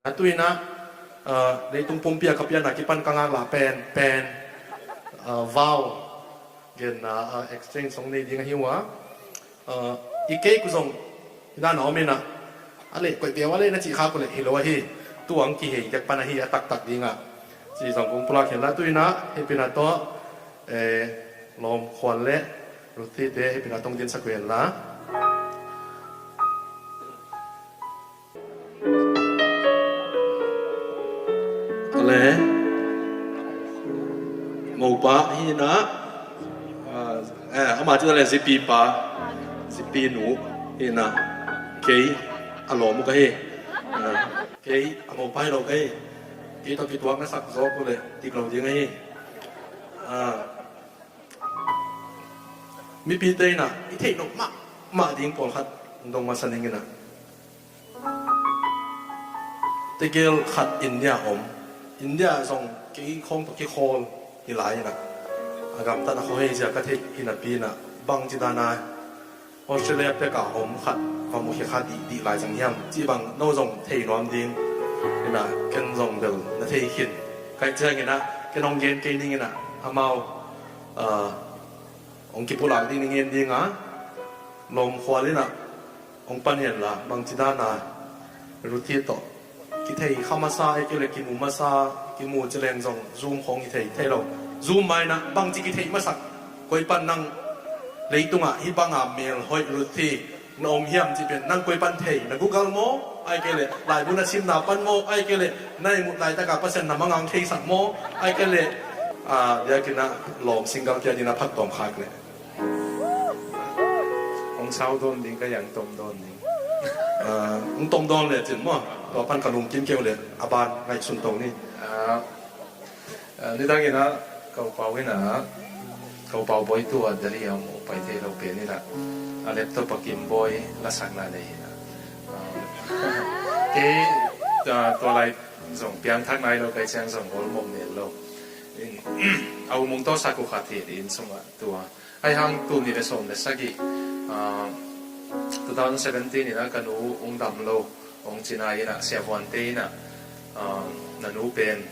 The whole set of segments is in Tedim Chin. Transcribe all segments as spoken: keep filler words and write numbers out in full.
A tu-in ah, ah, leitung pumpi a ka pianna kipan ka ngaklah pen, pen, ah, vow genna, ah, exchange song nei ding ahi uh a. Ah, i cake uh zong hi dan a om in ah, a leh koih peuh a leh na cih khak uh leh hi lo ahi. Tu-in kihei dek pan ahi a taktak ding ah. Ci zong kong pulak hen la tu-in ah, hih pi-in ah tawh, eh, Lawm Khual le Ruthie te hih pi-in ah tong dinsak uh hen la. A le, mopa hi in ah, ah, eh, ama ci ta le zipi pa, zipi nu hi in ah, kei a lawm uh ka hi. Ah, kei a mopa hi lo ka hi. Kei tawh kituak na sak zawk uh le dik lo ding ahi. Ah, mipite in ah i theih nop mahmah ding pawlkhat dong masa ning in ah, tegel khat India om. India zong kei khawng tawh kikhawl hi lai in ah, a gamtat a khuahei zia ka theih hi napi in ah, bangci dan a Australia pek a om khat va mukhia kha dihdih lai zang hiam cih bang no zong thei nuam ding in ah, ken zong bel na thei khin. Kaih ciangin ah ken hong gen kei ning in ah, amau, ah, hong kipulak ding ning in ding a, Lawm Khual in ah hong pan hen la, bangci dan a Ruthie tawh kithei kha masa, ahih kei leh kimu masa, kimu ci leng zong Zoom khawng hi thei thei lo. Zoom mah in ah bangci kitheih masak, koi pan nang leitungah hih banga mel hoih Ruthie na om hiam cih pen nang koi pan thei, na Google maw, ahih kei leh laibu na simna pan maw, ahih kei leh na ihmut laitaka Pasian na mangang theisak maw, ahih kei leh, ah, biakinn ah lawm single kia ding na phat tawm khak leh. Hong sau dawn ding ka hi a, hong tom dawn ding. Ah, hong tom dawn lecin maw, tua pan ka lungkim kei uh leh a ban ngaihsun to ni. Ah, ah, nidang in ah ka upau in ah, ka upau bawi tu-a Delhi a om uh, pai thei lo pen in ah, a laptop a kim bawi lasakna nei in ah. Ah, kei, ah, tua lai zong piangthak nai lo ka hih ciang zong awlmawh mel lo. In, a um hong tawsak uh khat hi inn sungah tua. Ahih hang tul nih le sawm le sagih, ah, two thousand seventeen in ah ka nu hong dam lo, hong cina in ah, siavuante in ah, ah, na nu pen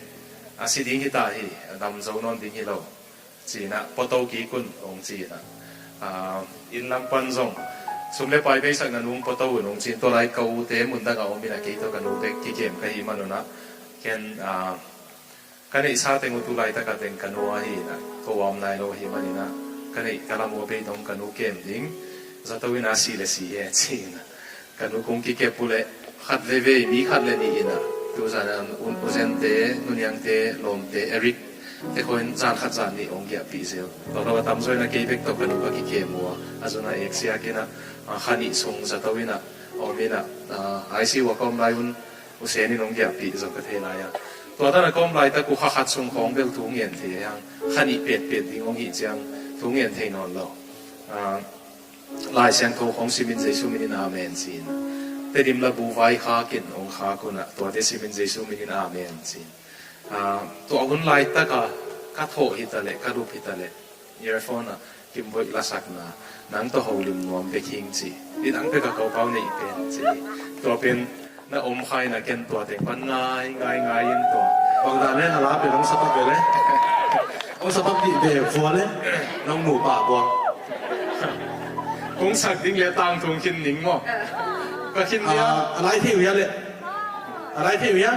a si ding hi ta hi, a dam zo nawn ding hi lo, ci in ah, pua to kik un hong ci in ah, ah, inn lam pan zong sum le pai beisak, na nu hong pua to un hong ci in, tua lai ka ute mundang a om in ah, kei tawh ka nu bek kikem ka hih man un ah, ken, ah, ka neihsa teng uh tu laitaka teng ka nu ahi in ah, ka uam nai lo ahih man in ah, ka neih ka lam uh a bei dong ka nu kem ding, zato in ah si le si e ci in ah, ka nu kong kikep uh leh khat veivei, mi khat le nih in ah, tu zan a un, u Zente, nu Niangte, lawmte, Eric te khawng in zan khat zan nih hong giahpih zel. Tua lo a tamzaw in ah kei bek tawh ka nu ka kikem uh a, a zun a eksiak in ah, ah, kha nih sung zato in ah, om in ah, ah, I C U a ka om lai un, u Sen in hong giahpih zong ka thei lai a. Tua dan a ka om laitak uh kha khat sung khawng bel thu ngen thei a, kha nih petpet ding hong hih ciang thu ngen thei nawn lo. Ah, Lai Siangtho khawng simin Jesu minin amen ci in. Tedim labu vai khak in hong khak un ah, tuate simin Jesu minin amen ci in. Ah, tua hun laitak a ka thawh hi ta leh, ka lup hi ta leh, earphone ah Kimboih lasakna, nang tawh holim nuam bek hing ci. Nidang pek a ka upau neih pen ci. Tua pen na om kha in ah, ken tua teng pan ngai ngai ngai in tua. Bang dan le a la pen hong sapak ve le. Hong sapak dih ve vua le. Nong nu pah buang. Kong sak ding le tangtung khin ning maw? Ka khin dia. Ah, a lai thei uh hia le. A lai thei uh hia.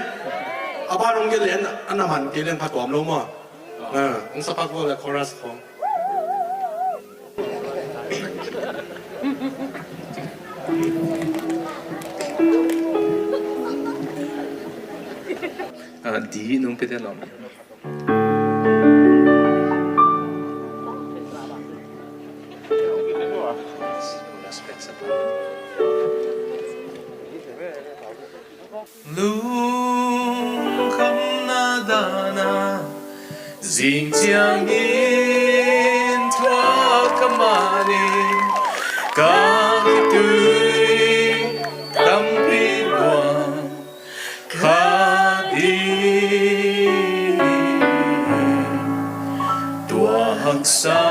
A ban hong gen le an, an a man kei leng pha tuam lo maw? Ah, hong sapak vua le chorus khawng. Ah, di nung pete lom. Lungkhamna dana zing ciangin thuak ka manin, ka khitui tampi buang kha ding. Tua haksa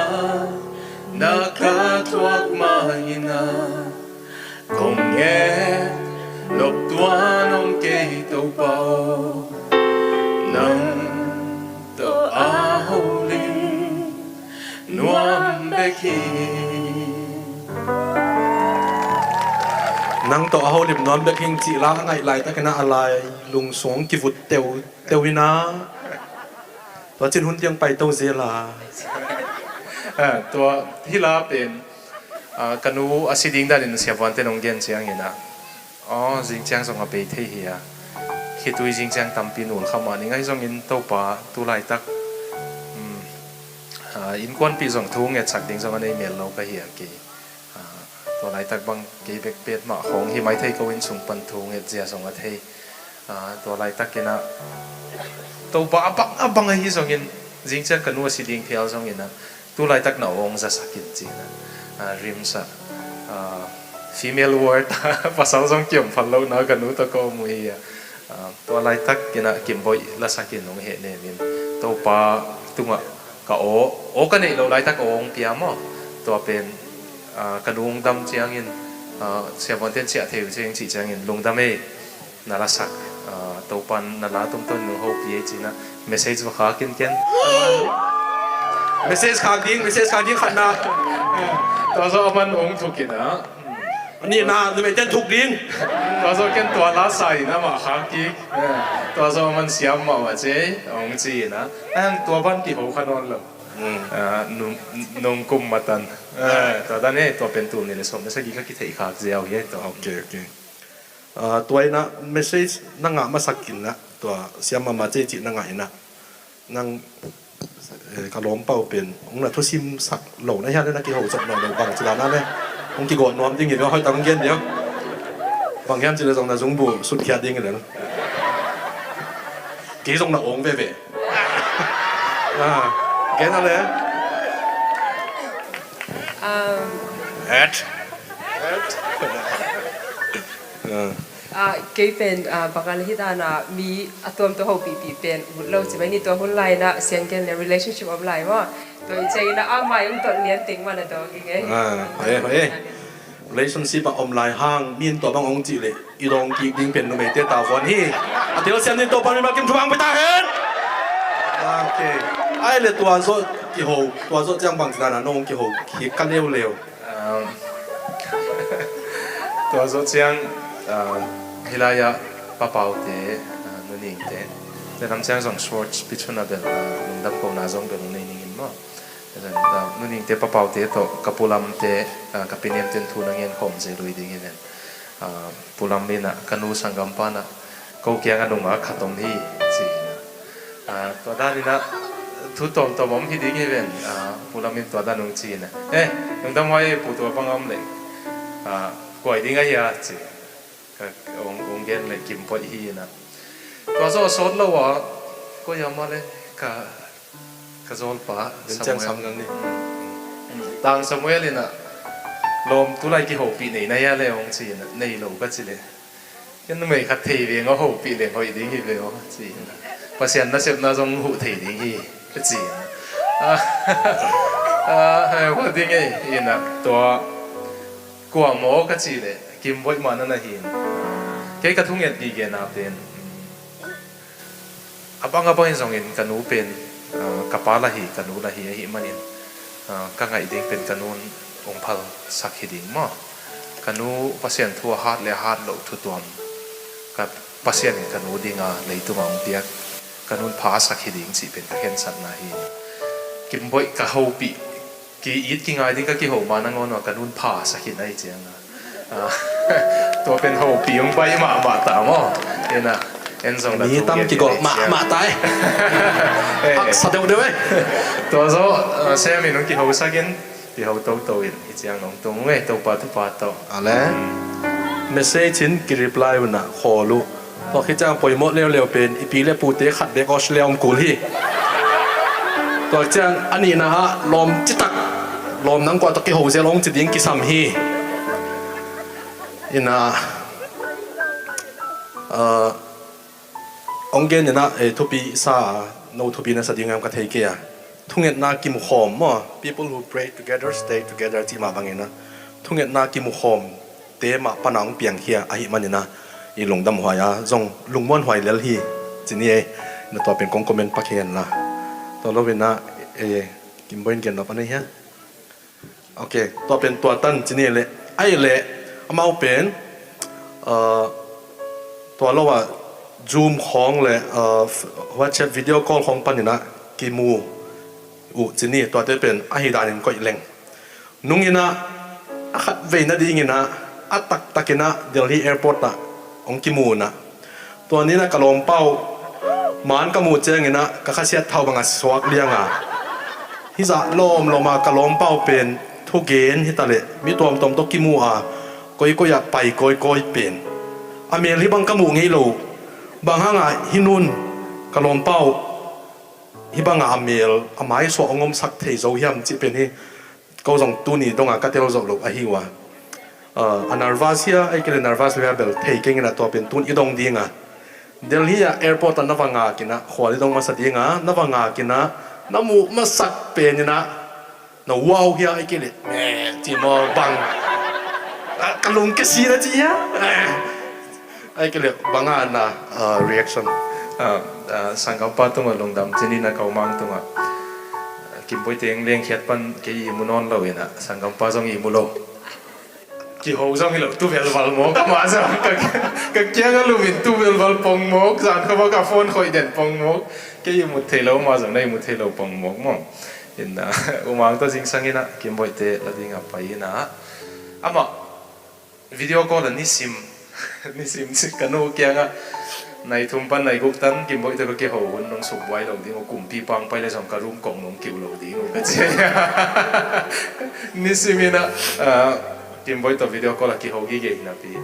na ka thuak maina, kong nget nop tua nong kei to. Topa aw, nang tawh a holim nuam bek hi. Nang tawh a holim nuam bek hi cih la a ngaih laitakin ah a lai lungsung kivut teu teu hi na. Tua cin hun tiang pai to zel a. Ah, tua hi la pen, ah, ka nu a si ding danin Sia Vuante nong gen ciangin ah, aw, zing ciang zong a bei thei hi a, khitui zing ciang tampi nul kha mah ning ahi zongin Topa tu laitak, um, ah, innkuanpih zong thu ngetsak ding zong a nei mel lo ka hi a kei. Ah, tua laitak bang kei bek petmah khawng hi mai thei ko, inn sung pan thu nget zia zong a thei. Ah, tua laitakin ah Topa a bang a bang ahi zongin, zing ciang ka nu a si ding phial zongin ah tu laitak na awng zasak in ci-in ah, ah, RIMS ah, ah, female ward ah pasal zong kiom phal lohna ka nu tawh ka om uh hi a. Ah, tua laitakin ah Kimboih lasakin hong hehnem in Topa tungah ka aw, aw ka neih loh laitak aw hong pia maw? Tua pen, ah, ka nu hong dam ciangin, ah, Sia Vuante in ciah thei uh ciang cih ciangin, lungdam ei, na lasak, ah, Topan na la tungtawn nung hopih ei ci-in ah message va khak in ken. Message khak ding, message khak ding khatna. Tua zawh a man hong thuk in ah. Nihna, numei ten thuk ding. Tua zawh ken tua la sa in amah khak kik. Tua zawh a man siam mah uh a ci ei, hong ci in ah. Ahang tua ban kiho kha nawn lo. Hmm. Ah, nung, nung kum matan. Ah, tua dan e, tua pen tul nih le sawm le sagih ka kitheih khak ziau hi e, tua. Ok, ok. Ah, tua in ah message na ngah masak in ah, tua siam mahmah ci ei cih na ngah in ah, nang, eh, ka lawmpa uh pen hong na thusim sak lo na hian le na kiho zat nawn lo, bang ci dan a le hong kigawh nuam ding hi lo, hoih tak hong gen ding. Bang hiam cih le zong na zungbu sutkhiat ding hi lo. Kei zong na awng veve. Ah, gen a le. Um, Et. Ah. Ah, kei pen, ah, bang a le hi dan a mi a tuam tawh hopihpih pen ut lo ci mai ni, tua hun lai in ah siang gen le relationship om lai maw? Tua i ciangin ah amah in tawh lian teng mah na dawng ding ei. Ah, hoih e, hoih e. Relationship a om lai hang mi in tua bang hong cih leh i dawng kik ding pen numeite tavuan hi. A telsiam ding Topa mimal kim thupha hong pia ta hen. Ok. Ai le tua zawh kiho, tua zawh ciang bang ci dan a nong kiho kik ka leuleu. Um, tua zawh ciang, um, hih lai-ah Pa Pau te, uh, Nu Ning te, le lam ciang zong short speech hun a bel, uh, lungdam kohna zong bel hong nei ning in maw. Uh, Nu Ning te, Pa Pau te tawh ka Pu Lam te, uh, ka Pi Nem ten thu na ngen khawm zel uh hi ding hi ven. Uh, Pu Lam in ah ka nu sanggampa in ah ko kiangah nungak khat om hi ci. Ah, tua dan in ah thu tawmtawm om hi ding hi ven. Ah, Pu Lam in tua dan hong ci in ah, eh, lungdam huai e Pu, tua bang a om leh, ah, kua hi ding ahi a ci. Ka, hong, hong gen leh Kimboih hi in ah. Tua zawh a sawt lo a, koi a mah leh ka Ka zawlpa Samuel. Tang Samuel in ah, lawm tulai kihopih nei na hia le hong ci in ah, nei lo ka ci leh, ken numei khat thei veng a hopih leng hoih ding hi ve aw ci in ah, Pasian nasepna zong huh thei ding hi ka ci in ah. Ah, ah, hua ding ei in ah, tua kua maw ka ci leh Kimboih mah na na hi in. Kei ka thunget gige na pen, a bang a bangin zongin ka nu pen, ah, ka pa la hi, ka nu la hi ahih manin, ah, ka ngaih ding pen ka nun hong phalsak hi ding maw? Ka nu Pasian thu a hat le a hat loh thu tuam, ka Pasian in ka nu dinga leitungah hong piak, ka nun phasak hi ding cih pen ka khensatna hi. Kimboih ka hopih, ki-it kingai ding ka kiho ma nangawn uh a ka nun phasak hi na hi ciang a. Ah, tua pen hopih hong baih mahmah ta maw? Ina, en zong na mi tam kigawh mahmah ta e. Eh. Haksa deuhdeuh e. Tua zawh, ah, Sem in hong kihosak in, kiho toto in, hi ciang nong tung e, Topa thupha tawh. Ale. Message in ki-reply un ah khawl uh. Tua khit ciang poimawh leuleu pen i pi le pute khat bek Australia om kul hi. Tua ciang a nihna ah lawm citak, lawm nang kua tawh kiho zel hong ci ding kisam hi. Ina, ah, hong gen in ah, eh, thupi sa a, no thupi na sa ding hiam ka thei kei a. Thungetna kimukhawm maw, people who pray together, stay together cih mah bangin ah, thungetna kimukhawm te mah pana hong piang hi a, ahih manin ah, I lungdam huai a zong lungmuan huai lel hi. Ci ni ei, na tua pen kong comment pak hi hen la. Tua lo in ah, eh, Kim Boy in gen nop a nei hia? Ok, tua pen tua tan ci ni ei leh. Ahih leh amau pen, ah, tua lo ah Zoom khawng le, ah, WhatsApp video call khawng panin ah kimu uh ci ni, tuate pen ahi danin koih leng. Nung in ah, a khat vei nadingin ah, a taktakin ah Delhi airport ah hong kimu in ah. Tua ni in ah ka lawmpa uh, man ka muh ciangin ah, ka khasiat thau bang a suak liang a. Hih zah lawmlawm a ka lawmpa uh pen thugen hi ta leh, mi tuamtuam tawh kimu a, koikoi ah pai kawikawi pen. A mel hih bang ka muh ngei lo. Bang hang a hih nu in ka lawmpa uh hih bang a a mel, a maisuah hong omsak thei zo hiam cih pen hi. Ko zong tuni dong a ka tel zo lo ahi uh a. Ah, a nervous hia, ahih kei leh nervous lo hia bel thei keng in ah, tua pen tun i dong ding a. Delhi ah airport ah na va ngak in ah, khual i dong masa ding a, na va ngak in ah, na muh masak pen in ah, na wow hia, ahih kei leh, eh, ci maw bang. Ah, ka lungkia si na ci hia? Eh. Ahih kei leh bang a na, ah, reaction. Ah, ah, sanggampa tungah lungdam ci ni in ah, ka u Mang tungah. Kim Boy teng lengkhiat pan kei i mu nawn lo in ah, sanggampa zong i mu lo. Kiho zong hi lo, tu velval mawk, amah zong ka, ka kiang a lum in tu velval pong mawk, zan kha bak a phone khoih den pong mawk. Kei i mut thei lo, amah zong na i mut thei lo pong mawk maw. In ah, u Mang tawh zingsang in ah, Kim Boy te la ding a pai in ah. Amah video call a nisim, nisim si ka nu kiangah, nai thum pan nai guk tan Kim Boy te ka kiho hun nong suk buai lo ding uh, kumpi pang pai le zong ka room kong nong kiu lo ding uh ka ci. Nisim in ah, ah, Kim Boy tawh video call a kiho gige hi napi,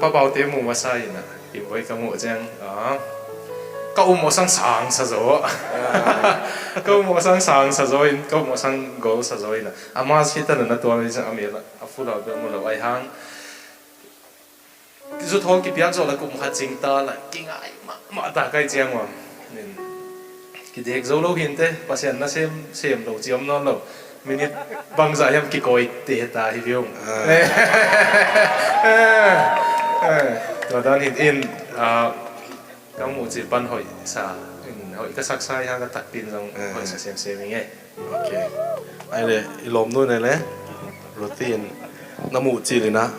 Pa Bau te mu masa in ah, Kim Boy ka muh ciang, ah, ka um aw sang sang sa zaw. Ka um aw sang sang sa zaw in, ka um aw sang gol sa zaw in ah. A mask hi ta na na tuam hi ciang a mel a full a bel mu lo ai hang. Zuthawl kipiak zawh la kum khat cing ta la kingai mahmah ta kai ciang ua. Nin, kidek zo lo hinte, Pasian na sem, sem lo ciam nawn lo. Minute bangzah hiam kikawi te ta hi viung. Ah. Eh, eh, eh, tua dan hin in, ah, ka muh cil pan hoih sa, in hoih ka sak sa hi hang ka takpin zong, eh, hoih sa semsem hi ngei. Ok. Ai le, i lawmnu ne le, Ruth in, na muh cil in ah,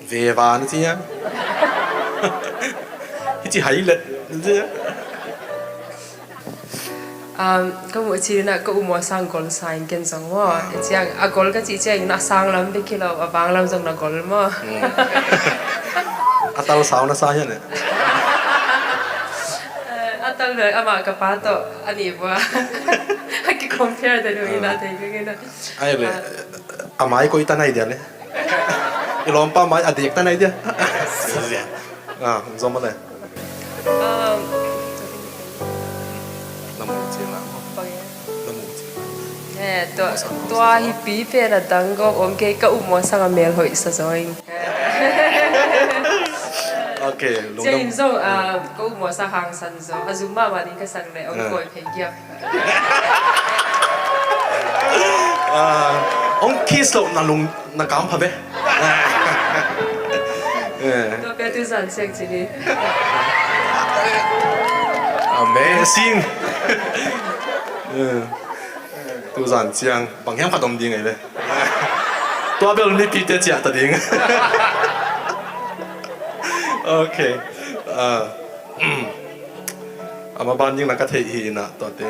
veva na ci a. Hi ci hai let na ci a. Um, ka muh cil in ah ka um aw sang gol sa in ken zong maw. Ah. Ciang, a gol ka cih ciang in a sang lam bek hi lo, a vang lam zong na gol maw. Hmm. A tal sau na sa hian eh. Eh, a tal le amah ka pa tawh a ni bua. A ki compare te nu in ah thei ka ngei na. Ai le, ah, a mai koi ta nai dia le. I lawmpa mai a dek ta nai dia. Ah, zom le. Um, na muh cil a. Na muh cil a. Eh, tua, tua hi pi pen a dang gawp om kei, ka um aw sang a mel hoih sa zaw in. Ok, lungdam. Ciang in zong, ah, ka um aw sang hangsan zaw. A zum mahmah ding ka sak le, ong, ah, kawi phei giak. Ah, ong kiss lo na lung na kam pha ve. Eh. Tua pia tu zan siak ci ni. Amazing. Eh. Tu zan ciang bang hiam khat om ding ai ve. Tua bel mipite ciah ta ding. Ok. Ah. Ama ban ding na ka theih hi in ah tuate.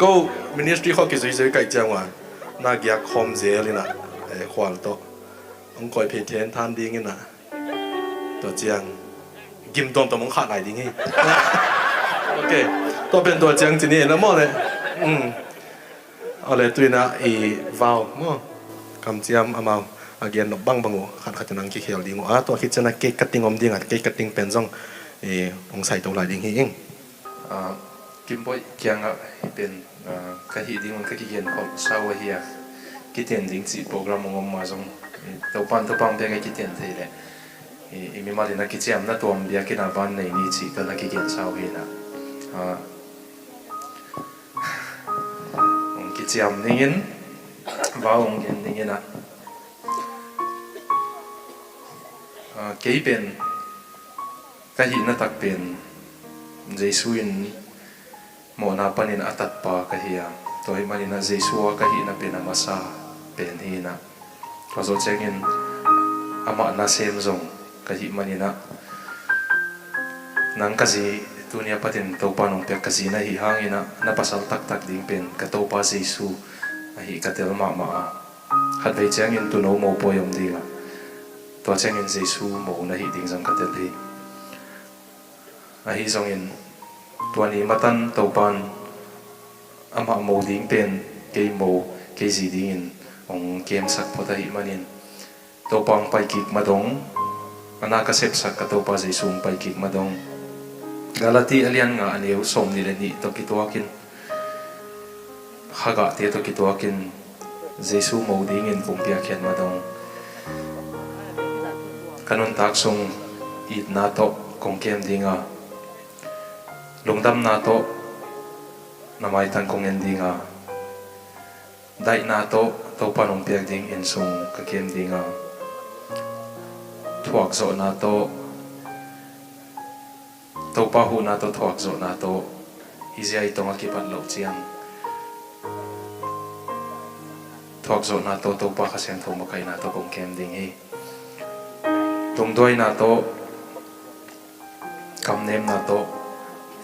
Ko ministry khaw kizuizui kaih ciang ua, na giak khawm zel in ah, eh, khual tawh. Hong kawi phei then than ding in ah. Tua ciang gim tuamtuam hong khah lai ding hi. Ok. Tua pen tua ciang ci ni in ah maw le. Mm. Awle, tu in ah i Vau maw, kamciam amau a gen nop bangbang uh khatkhat in ah hong kikhel ding uh a, tua khit ciang ah cake cutting om ding a, cake cutting pen zong i hong saito lai ding hi ing. Ah, Kim Boy kiangah hih pen, ah, ka hih ding un ka kigen khol sau ahi a, kiten ding cih program hong om mah zong, eh, Topan, Topan bek a kiten thei leh, i, i mimal in a kiciamna tuam biakinn a ban nei ni cih ka na kigen sau hi in ah. Ah, hong kiciam ning in, Vau hong gen ning in ah. Ah, kei pen ka hihna tak pen Jesu in mawhna panin a tatpa ka hi a, tua ahih manin ah Jesu a ka hihna pen a masa pen hi in ah, tua zawh ciangin amah nasem zong ka hih manin ah, nang ka zi, tuni a patin Topa nong piak ka zi na hih hangin ah, na pasal taktak ding pen ka Topa Jesu ahi ka tel mahmah a, khatvei ciangin tuuno mopawi om ding a, tua ciangin Jesu mo na hih ding zong ka tel hi. Ahi zongin tua ni matan Topan amah mo ding pen kei mo, kei zi dingin hong kemsak phot ahih manin, Topa hong pai kik madong, a na ka sepsak ka Topa Jesu hong pai kik madong, Galati a lian nga a neu sawmnih le nih tawh kituakin, Hagahte tawh kituakin Jesu mo dingin kong piakkhiat madong, ka nuntak sung itna tawh kong kem ding a, lungdamna tawh na maitang kong en ding a, daihna tawh Topa nong piak ding inn sung ka kem ding a, thuakzawhna tawh Topa huhna tawh thuakzawhna tawh, hih zia i tong a kipat loh ciang thuakzawhna tawh Topa Kha Siangtho makaihna tawh kong kem ding hi. Lungduaina tawh, kamnemna tawh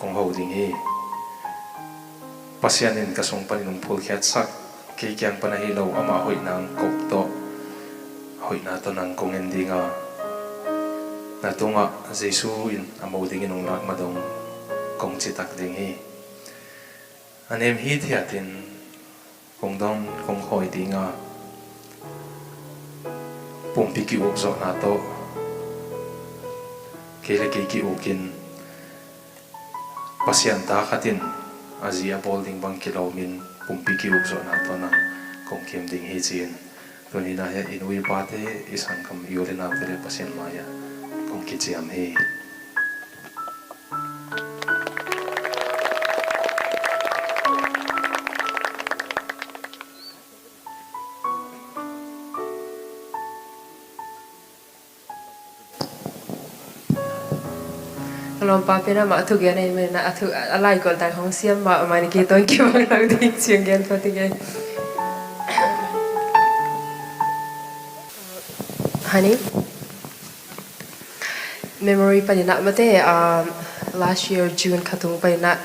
kong ho ding hi. Pasian in ka sung panin hong phulkhiatsak, kei kiang pan ahi lo, amah hoihna hong kop tawh, hoihna tawh nang kong en ding a, na tungah Jesu in a mo dingin hong lak madong kong citak ding hi. A nem hithiatin kong don kong khawi ding a, pumpi ki-ukzawhna tawh, kei le kei ki-ukin, Pasian ta khat in a zi a bawl ding bang kilawmin pumpi ki-ukzawhna tawh nang kong kem ding hi ci-in, tuni-in ah hiah i nu i pate, i sanggam, i u le naute le Pasian mai-ah kong kiciam hi. Ka lawmpa pen amah a thugen ahih manin ah, a thu, a laigual dan hong siam mah, amah in kei tawh kibang lo ding ci-in gen phot ing ei. Honey, memory panin ah mate, um, last year June kha tung panin ah,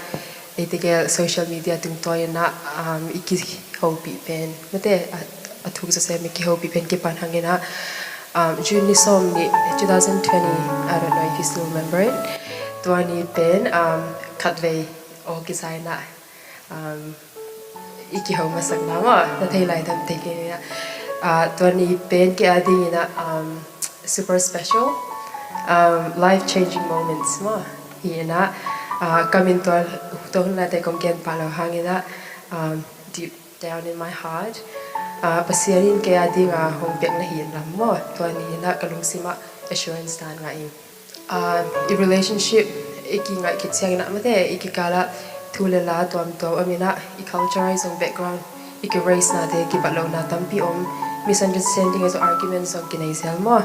eite gel social media tungtawn in ah, um, i kihopih pen mate, a, a thuk zawsem i kihopih pen kipan hangin ah, um, June ni sawm nih, two thousand twenty, I don't know if you still remember it. Tua ni pen, um, khatvei aw kizai in ah, um, i kiho masakna maw, na thei lai tam thei kei in ah, uh, tua ni pen kei a dingin ah, um, super special, um, life changing moments maw. Hi in ah, uh, ka min tua, tua hun laite kong gen pah lo hangin ah, um, deep down in my heart, uh, Pasian in kei a dinga hong piakna hi in lam maw, tua ni in ah ka lungsim ah assurance dan ngah ing. Ah, i relationship i kingaih khit ciangin ah mate, i kikal ah thu le la tuamtuam om in ah, i culture ahi zong background, i ki race nate kibat lohna tampi om, misunderstanding ahi zong argument zong kinei zel maw.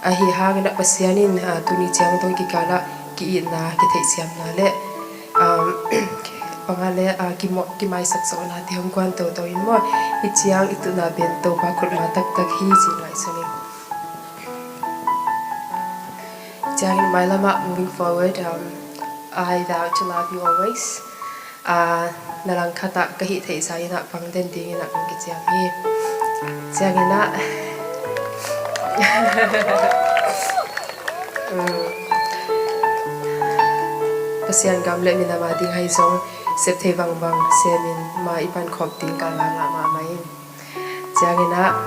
Ahi hangin ah Pasian in, ah, tuni ciang dong i kikal ah ki-itna, kitheihsiamna le, um, bang a le, ah, kimawh, kimaisak zawhnate hong guan toto in maw. Hih ciang i tutna pen Topa khutma taktak hi ci-in ngaihsun ing. Ciangin mailam ah, moving forward, um, I vow to love you always. Ah, na langkhat ah ka hih theih zah in ah pang den dingin ah kong kiciam hi. Ciangin ah, um, Pasian gam le minam a ding ahi zong sep thei bangbang semin, ma i pankhop ding ka ngakngah mahmah ing. Ciangin ah,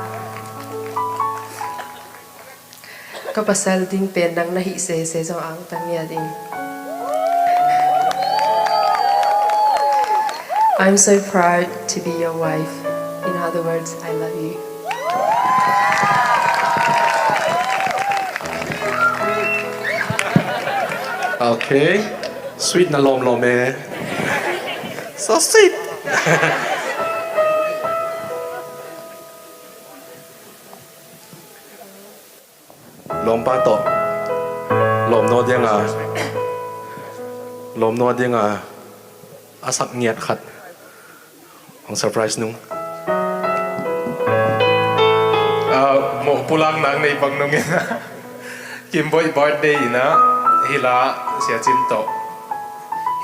ka pasal ding pen nang na hih sese zong angtang ngiat ing. I'm so proud to be your wife. In other words, I love you. Okay. Sweet na lawmlawm e. So sweet. Lawmpa tawh lawmnaw dinga, lawmnaw dinga a sak ngiat khat hong surprise nung. Ah, mawh pulak nak nei bang nungin Kimboih birthday ina hila Sia Cin tawh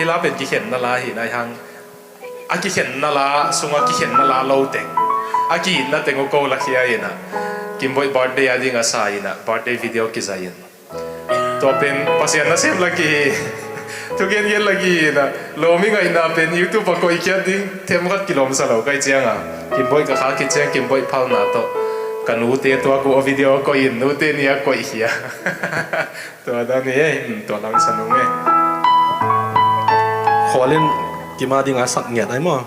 hila pen kikhenna la hi nai hang, a kikhenna la sunga kikhenna la lo teng, a kiitna teng uh ko lakhia ina Kimboih birthday a ding a sa ina birthday video kizai in. Tua pen Pasian nasem lagi, thugen gen lagi ina, lawm i ngaihna pen YouTube a koihkhiat ding themkhat kilawmsa lo kai cianga Kimboih ka kha khit ciang Kimboih phalna tawh ka nute tua ku a video a koih in, nute ni a koihkhia. Tua dan hi ei, tua langsa nung ei. Khualin kima dinga sak ngiat ai maw?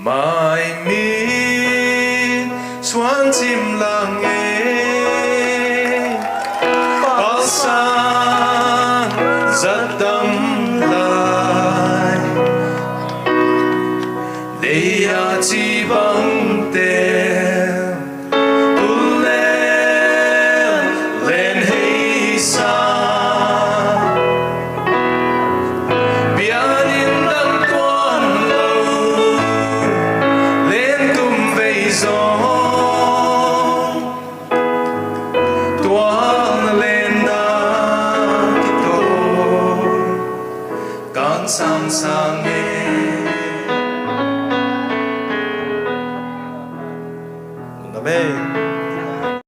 Mai mi suan cim lang e, palsang zat dam lai, dei a ci bang te. Tul lel len hei sa, biakinn dang tuan lo, len tum vei zong, tualna len na kitawi, kang sang sang e.